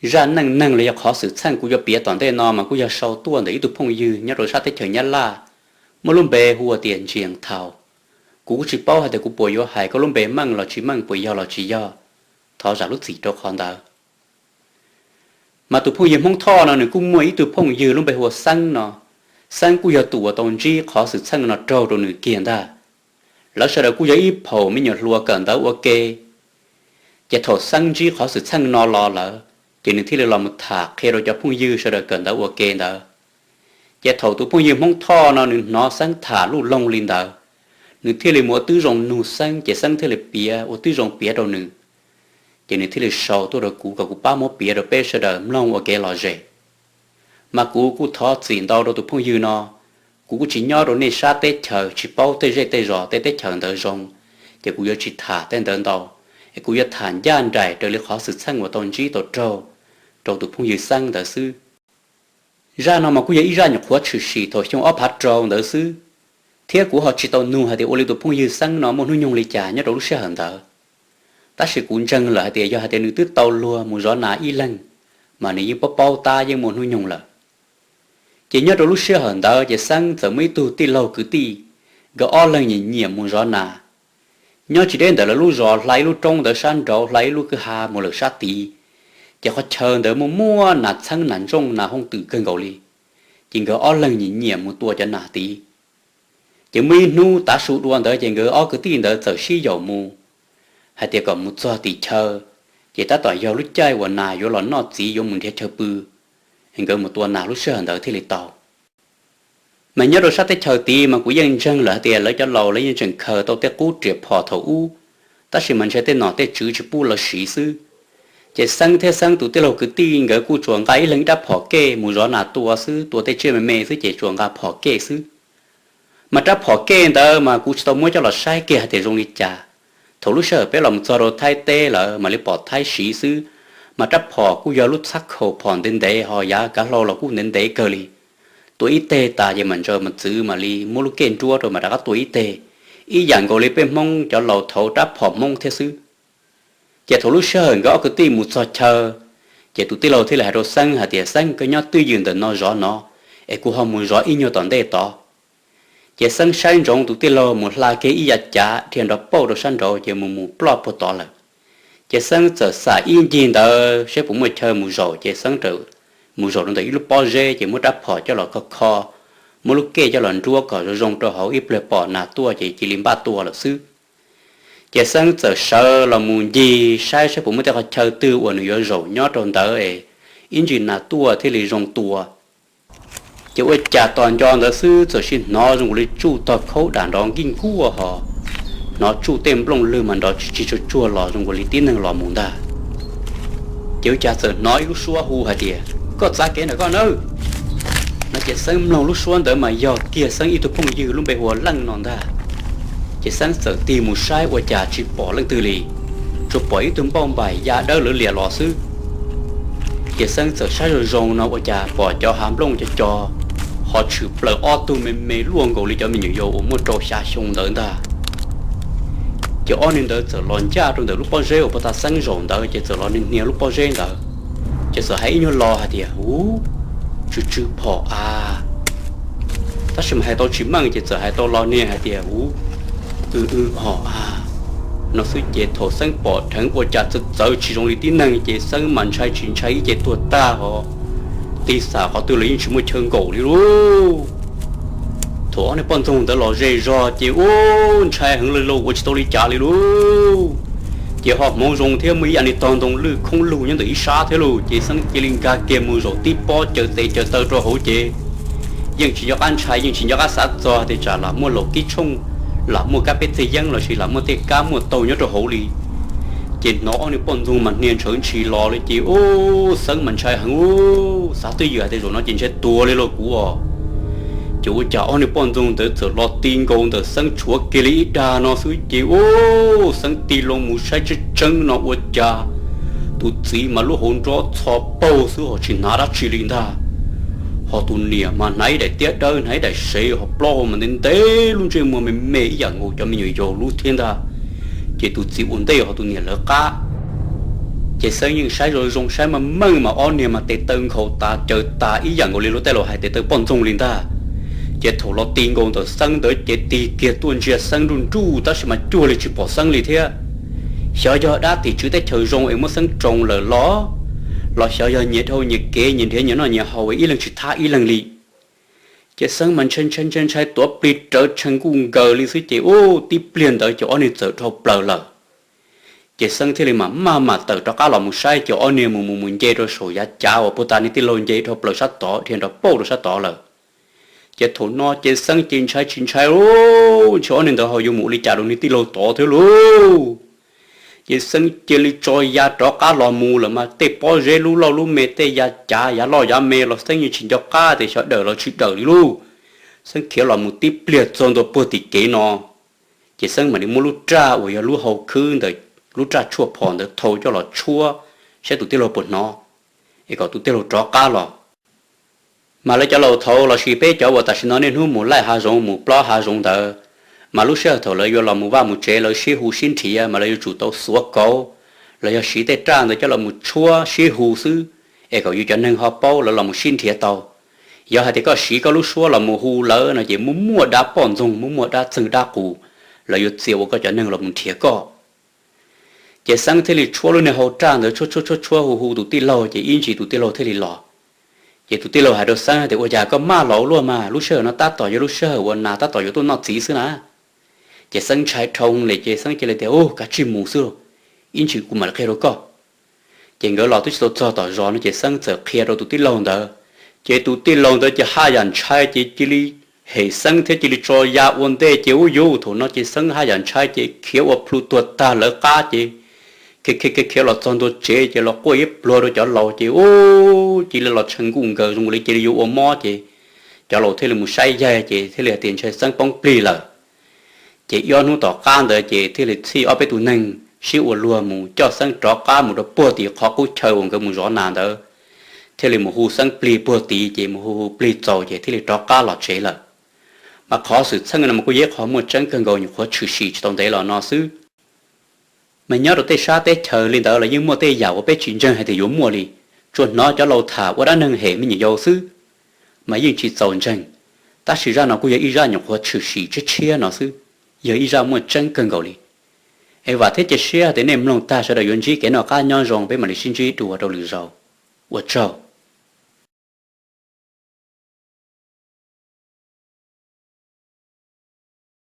Zaj neej neeg los yog qhov xwm txheej kuv yuav piav tom ntej no mas kuj yog sau tuaj ntawm ib tug phooj ywg nyob rau sab teb chaws Nyab Laj, muaj lub npe hu ua tias Ntsia Thau. Kuv kuj tsis paub hais tias kuv puas yuav hais koj lub npe meej los tsis meej, puas yog los tsis yog, thov zam lub txim rau qhov ntawd. Mas tus phooj ywg Hmoob Thoj no nws kuj muaj ib tug phooj ywg lub npe hu ua Xeeb no. Xeeb kuj yog tus uas tau ntsib qhov xwm txheej no raug rau nws kiag ntag. Lawv sawv daws kuj yog ib phaum me nyuam hluas kawm ntawv ua ke. Ces thaum Xeeb ntsib qhov xwm txheej no los lawm, ces nws thiaj li los mus tham qhia rau cov phooj ywg sawv daws kawm ntawv ua ke ntawd. Ces thaum tus phooj ywg Hmoob Thoj no nws hnov Xeeb tham luj loog li ntawd, nws thiaj li mus ua tib zoo nug Xeeb, ces Xeeb thiaj li piav ua tib zoo piav rau nws. Ces nws thiaj li sau tuaj rau kuv kom kuv pab muab piav rau peb sawv daws mloog ua kev lom zem. Mas kuv kuj thov txim ntau rau tus phooj ywg no. Kuv kuj tsis nyob rau nej sab teb chaws, tsis paub tej zej tej zos tej teb chaws ntawd zoo, ces kuv yuav tsis tham tej ntawd ntau, es kuv yuav tham ncaj nraim raws li qhov xwm txheej uas tau ntsib tau raug rau tus phooj ywg Xeeb ntawd xwb. Zaj no mas kuj yog ib zaj nyuam qhuav tshwm sim thaum xyoo ob phav rau ntawd xwb, thiab kuv ho tsis tau nug hais tias ua li tus phooj ywg Xeeb no muaj hnub nyoog li cas nyob rau lub sij hawm ntawd. Tab sis kuv ntseeg lawm hais tias yog hais tias nws twb tau luag mus zov nas ib leeg, mas nws yeej paub paub tab yeej muaj hnub nyoog lawm. Ces nyob rau lub sij hawm ntawd ces Xeeb txawm muaj ib tug tij laug kwv tij, nkawd ob leeg nyiam nyiam mus zov nas. Nyob tsis deb ntawm lawv lub zos hla ib lub roob ntawd sab nraud hla ib lub kwj ha mus lawm sab tid, ces qhov chaw ntawd muaj muaj nas txheeb nas ntsooj nas hooj twm kawg nkaus li. Ces nkawd ob leeg nyiam nyiam mus tua cov nas tid. Ces muaj ib hnub tav su dua ntawd ces nkawd ob kwv tij ntawd txawm sib yaum mus hais tias kom mus txog tim chaw, ces tab tom yog lub caij uas nas yuav los noj txiv yuav mus nrhiav chaw pw, nkawd mus tua nas lub sij hawm ntawd thiaj li tau. Mas nyob rau sab teb chaws tid mas kuv yeej ntseeg lawm hais tias lawv cov laus lawv yeej tseem khaws tau tej qub riam phom thaum ub, tab sis mas ntshe tej nom tej tswv tsis pub lawv siv xwb. Ces Xeeb thiab Xeeb tus tij laug kwv tij nkawd kuj tsuas nqa ib leeg ib rab phom kej mus zov nas tua xwb, tua tej tsiaj me me xwb ces tsuas nqa phom kej xwb. Mas rab phom kej ntawd mas kuv tsis tau muab coj los saib kiag hais tias zoo li cas. Thaum lub sij hawm peb los mus txog rau Thaib teb lawm mam li pom Thaib siv xwb. Mas rab phom kuj yog lub txhab khaum phom ntev ntev ho yav kav hlau los kuj ntev ntev kawg li. Tua ib teg tas ces mam ntsaws mas txwv mam li muab lub kej nruab rau mam rov qab tua ib teg, ib yam nkaus li peb Hmoob cov laus thaud rab phom Hmoob thiab xwb. Ces thaum lub sij hawm nkawd ob kwv tij mus txog chaw, ces tus tij laug thiaj li hais rau Xeeb hais tias, Xeeb, koj nyob twj ywm ntawm no zov no, es kuv ho mus zov ib nyuag tom ntej tod. Ces Xeeb saib ntsoov tus tij laug mus hla kiag ib yav cav dhia nrov pauj rau sab nraud ces mus mus ploj puag tod lawm. Ces Xeeb txawm xam ib ncig ntawd saib puas muaj chaw mus zaum, ces Xeeb mus zaum rau ntawm ib lub pob zeb ces muab rab phom coj los kho kho, muab lub kej coj los nruab kom zoo zoo rau hauv, ib pliag pom nas tuaj ces cia li npaj tua lawm xwb. Ces Xeeb txawm sawv los mus ncig saib saib puas muaj tej qhov chaw twg uas nws yuav zaum nyob rau ntawd es ib ntsis nas tuaj thiaj li zoo tua. Ces ua cas tos nco ntawd xwb txawm sim hnov zoo nkaus li tsuj tog khaub dam nrov nkij nkuaj ho hnov tsuj tej nplooj lwg mas nrov tsis tsis tsuag tsuag los zoo nkaus li tib neeg los mus ntag. Ces ua cas txawm hnov ib lub suab hu hais tias, Koj txav kev ntawm koj nawb. No ces Xeeb mloog lub suab ntawd mas yog kiag Xeeb ib tug phooj ywg lub npe hu ua Leej no ntag. Ces Xeeb txawm tig mus saib ua cas tsis pom leej twg li, tsuas pom ib tug npauj npaim ya dawb lawv liam los xwb. Ces Xeeb txawm saib zoo zoo no ua cas pom cov hav nplooj co co, ho tshwm plaws ob tug me me luaj nkaus li cov me nyuam yaus uas muaj rau xya xyoo ntawd ntag. Ces ob niag ntawd txawm los ncaj rau ntawm lub pob zeb uas puag ta Xeeb zaum ntawd ces txawm los niag hnia lub pob zeb ntawd, ces txawm hais ib nyuag lo hais tias, Huv, tsw tsw phom a. Tab sis mas hais tau tsis meej ces txawm hais tau lo niag hais tias, Huv, w w hom a. No xwb ces thaum Xeeb pom dheev ua cas txawv txawv tsis zoo li tib neeg ces Xeeb mas ntshai tsis ntshai ib ce tuag tag ho, tig xam qhov twg los yeej tsis muaj chaw nkaum li lauj. Thaum ob niag poj ntxoog ntawd los ze zog ces ub, ntshai heev li lauj, ua tsis tau li cas li lauj. Ces ho hmoov zoo thiab muaj ib yam niag tog ntoo lwj khoob lug nyob ntawm ib sab thiab lauj, ces Xeeb cia li nkag kiag mus zaum tib pob caws tes caws taw rau hauv ces yeej tsis nco qab ntshai, yeej tsis nco qab xav txog tias tsam lam muaj laum kib tshooj, lam muaj kab peb txeg yeeb lossis lam muaj tej kab muaj taug nyob rau hauv li. Ces hnov ob niag poj ntxoog mas hnia ntshawv ntshis los li ces ub, Xeeb mas ntshai heev ub, xav twj ywm hais tias zaum no ces ntshai tuag li lauj kuv os. Ces ua cas ob niag poj ntxoog ntawd txawm los ti nkaus ntawm Xeeb tshuav kiag li ib dag no xwb ces ub, Xeeb tig loo mus saib tseeb tseeb no ua cas tus txiv mas lub hauv nrob txho paug xwb ho tsis hnav dab tsi li ntag. Ho tus niam mas hnav ib daim tiab dawb, hnav ib daim sev ho plaub hau mas ntev ntev, lub ntsej muag me me ib yam nkaus cov me nyuam yaus lub thiab ntag. Ces tus txiv ua ntej ho tus niam lawv qab. Ces Xeeb yeej saib zoo zoo saib mas meej mas ob niag mas tes taw nkhaus tas caws tas ib yam nkaus li luag tej laus hais tes taw poj ntxoog li ntag. Ces thaum los ti nkaus ntawm Xeeb ntawd ces tig kiag tuaj ntsia Xeeb nruj nruj tab sis mas cuag li tsis pom Xeeb li thiab. Xyov yog dab tim tswv teb chaws zoo es muab Xeeb roos lawm los, los xyov yog nyias dhau nyias kev nyias nrhiav nyias noj nyias haus es ib leeg tsis thab ib leeg li. Ces Xeeb mas ntshai ntshai ntshai ntshai tuav plig rawv tshee nkuj nkaws li xwb ces ub tib pliag ntawd ces ob niag txawm dhau plaws lawm. Ces Xeeb thiaj li mam maj mam tawm rov qab los mus saib ces ob niag mus mus mus nce rau saum yav cav uas puag ta niag tij laug nce dhau plaws sab tod dhia nrov pauj rau sab tod lawm. Ces thaum no ces Xeeb ces ntshai tsis ntshai lauj, ntshe ob niag ntawd ho yuav mus ua li cas rau niag tij laug tod thiab lauj. Ces Xeeb cia li tso ya rov qab los mus lawm mas tej pob zeb lub loj lub me tej yav cav yav loj yav me los Xeeb yeej tsis nco qab tias xyov dawm los tsis dawm li lauj. Xeeb khiav los mus tib pliag txog ntua puag tim kev no, ces Xeeb mam li muab lub raj uas yog lub hau khwb ntawm lub raj tshuaj phom ntawd thau coj los tshuab saib tus tij laug puas hnov, es kom tus tij laug rov qab los. Mas lawv cov laus thaud lossis peb cov uas tam sim no niaj hnub mus laij hav zoov mus plob hav zoov ntawd, mas lub sij hawm thaum lawv yuav los mus vaj mus tsev lawv sib hu sib nrhiav mas lawv yuav tsum tau xuav kauv, los yog siv tej raj ntawd coj los mus tshuab sib hu xwb, es kom yus cov neeg ho paub lawv los mus sib nrhiav tau. Yog hais tias koj siv koj lub suab los mus hu lawv no ces muaj muaj dab poj ntxoog muaj muaj dab txeeg dab qus, lawv yuav txia ua koj cov neeg los mus nrhiav koj. Ces Xeeb thiaj li tshuab lub niag hau raj ntawd tshuab tshuab tshuab tshuab hu hu tus tij laug ces ib ntsis tus tij laug thiaj li los. Ces tus tij laug hais rau Xeeb tias, ua cas koj maj los ua luaj mas, lub sij hawm no tab tom yog lub sij hawm uas nas tab tom yuav tuaj noj txiv xwb na. Ces Xeeb ntshai dhau li ces Xeeb cia li tias, u, kav tsij mus xwb, ib ntsis kuv mam li qhia rau koj. Ces nkawd los twb tsis tau txog tom zos no ces Xeeb txawm qhia rau tus tij laug ntawd. Ces tus tij laug ntawd ces haj yam ntshai ces cia li hem Xeeb thiab cia li tso ya ua ntej ces ub yuv thaum no ces Xeeb haj yam ntshai ces khiav ua plhu tuag tag lawv qab ces khiav khiav khiav los txog ntua tsev ces los quaj ib pluag rau cov laus ces ub cia li los tshee nkuj nkaws zoo li cia li yuav ua mob ces cov laus thiaj li mus saib yaig ces thiaj li hais tias ntshai Xeeb poob plig lawm. Ces ib ob hnub tom qab ntawd ces thiaj li txhij ob peb tus neeg sib ua luag mus coj Xeeb rov qab mus rau puag tim qhov qub chaw uas nkawd mus zov nas ntawd, thiaj li mus hu Xeeb plig puag tid ces mus hu hu plig txaus ces thiaj li rov qab los tsev lawm. Mas qhov xwm txheej no mas kuj yog ib qho muaj tseeb kawg nkaus nyuam qhuav tshwm sim tsis tau ntev los no xwb. Mas nyob rau tej sab teb chaws li ntawd los yeej muaj tej yam uas peb tsis ntseeg hais tias yuav muaj li, tsuas hnov cov laus tham ua dab neeg hem me nyuam yaus xwb, mas yeej tsis txaus ntseeg. Tab sis zaj no kuj yog ib zaj nyuam qhuav tshwm sim tshiab tshiab no xwb, yog ib zaj muaj tseeb kawg nkaus li. Es vam thiab cia siab tias nej mloog tag sawv daws yuav ntsib kev noj qab nyob zoo, peb mam li sib ntsib dua rau lwm zaus. Ua tsaug.